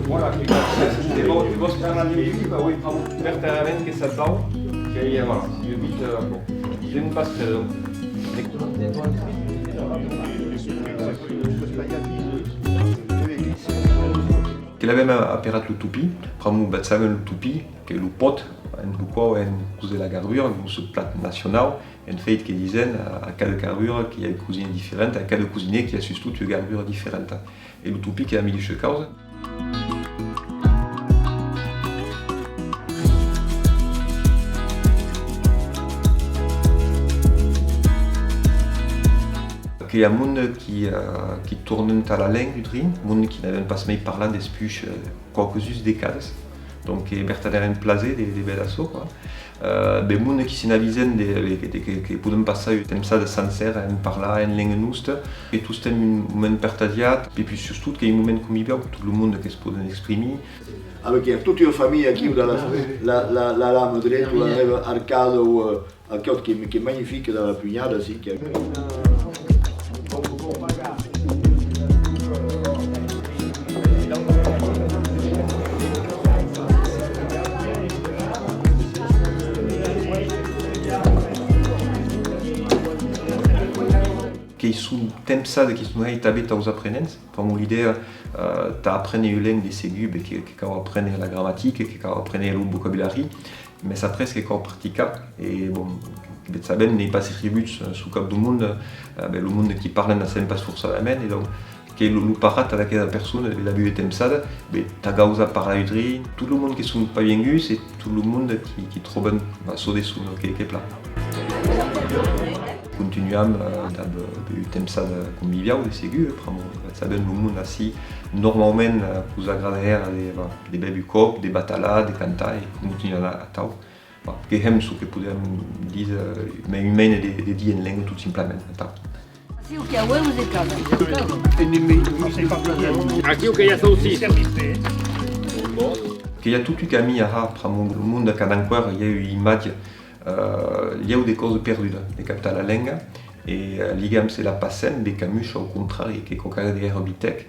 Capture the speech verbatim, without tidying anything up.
Voilà, que, que vòs, que vòs parlar d'un viu, ben oui, pr'amor vertadèrament que sap vau, que, eh, voilà, un vit, eh, bon, d'un pas, perdon. Que l'avèm aperat lo topin, pr'amor, ben, sabèm lo topin, que lo pòt, en lo còp, en còs de la garbura, lo nòste plat nacionau, en fèit que disen a, a cada garbura qu'i a ua cosina diferenta, a cada cosinièr qu'i a sustot ua garbura diferenta. E lo topin qu'ei la medisha causa. Que i a monde qui, eh, qui tornen tà la lenga, un drin, monde qui n'avèn pas mei parlat despuish, eh, quauques uns decadas. Donc, qu'ei vertadèrament plaser de, de véder açò, quoi. Eh, de monde qui se n'avisen de, de, de, que, que podem passar ua tempsada sancèra en parlar en lenga nosta, qu'ei tostemps un moment partatjat, e puish sustot qu'ei un moment conviviau, tot lo monde que's poden exprimir. Avec, eh, tota ua familha aquiu, de la, la, la, la lama dreta, la nèva arcada, o, eh, aquò qu'ei, qu'ei magnific, de la punhada, si, que... Qu'ei son tempsada, qu'ei son hèit tanben taus aprenents, pr'amor l'idèa, eh, tà apréner ua lenga de segur, ben, que, que cau apréner la gramatica, que cau apréner lo vocabulari, mès après que cau practicar, e, bon, que ben sabem, n'ei pas escrivut, eh, suu cap deu monde, eh, ben, lo monde qui parlen n'ac sabem pas forçadament, e donc, que lo, lo parat ad aquera persona de l'aver ua tempsada, ben, tà gausar parlar un drin, tot lo monde que son pas vienguts e tot lo monde qui, qui tròban açò de son, que, que pla. Continuam, eh, dab, eh, ua tempsada conviviau, de segur, pr'amor, eh, sabem lo monde ací, normaument, eh, que'us agrada hèra de, va, de béver un còp, de batalar, de cantar, e continuam atau. Bon, que hèm çò que podem díser, eh, mei un mene de, de díser en lenga, tot simplament, atau. Aciu que i a ueus de cada. Aciu que i a saucís. Que i a tot un camin a har, pr'amor lo monde qu'a d'enqüèra, i a ua imatge, eh, lhèu de causa perduda, de cap tà la lenga, e, eh, ligam se la passem, de Camus, au contrari, que quauquarren de hèra vitèc.